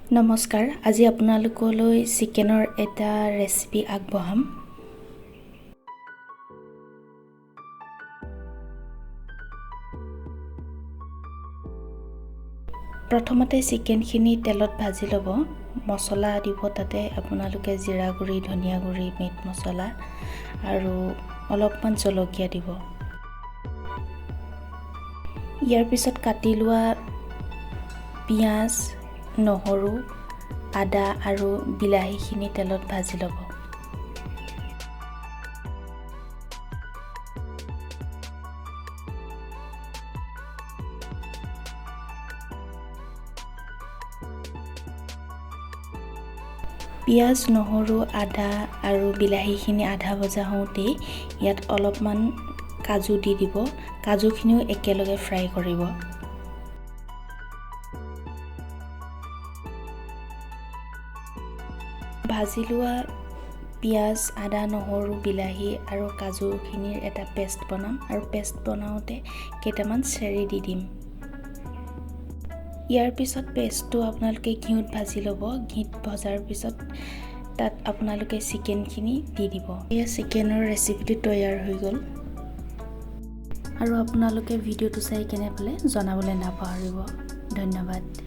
নমস্কাৰ, আজি আপোনালোকলৈ চিকেনৰ এটা ৰেচিপি আগবঢ়াম। প্ৰথমতে চিকেনখিনি তেলত ভাজি ল'ব। মছলা দিব তাতে আপোনালোকে জিৰা গুড়ি, ধনিয়া গুড়ি, মিট মছলা আৰু অলপমান জলকীয়া দিব। ইয়াৰ পিছত কাটি লোৱা পিঁয়াজ, নহৰু, আদা আৰু বিলাহীখিনি তেলত ভাজি ল'ব। পিঁয়াজ, নহৰু, আদা আৰু বিলাহীখিনি আধা ভজা হওঁতেই ইয়াত অলপমান কাজু দি দিব। কাজুখিনিও একেলগে ফ্ৰাই কৰিব। ভাজি লোৱা পিঁয়াজ, আদা, নহৰু, বিলাহী আৰু কাজুখিনিৰ এটা পেষ্ট বনাম আৰু পেষ্ট বনাওঁতে কেইটামান চেৰি দি দিম। ইয়াৰ পিছত পেষ্টটো আপোনালোকে ঘিউত ভাজি ল'ব। ঘিত ভজাৰ পিছত তাত আপোনালোকে চিকেনখিনি দি দিব। এয়া চিকেনৰ ৰেচিপিটো তৈয়াৰ হৈ গ'ল। আৰু আপোনালোকে ভিডিঅ'টো চাই কেনে পালে জনাবলৈ নাপাহৰিব। ধন্যবাদ।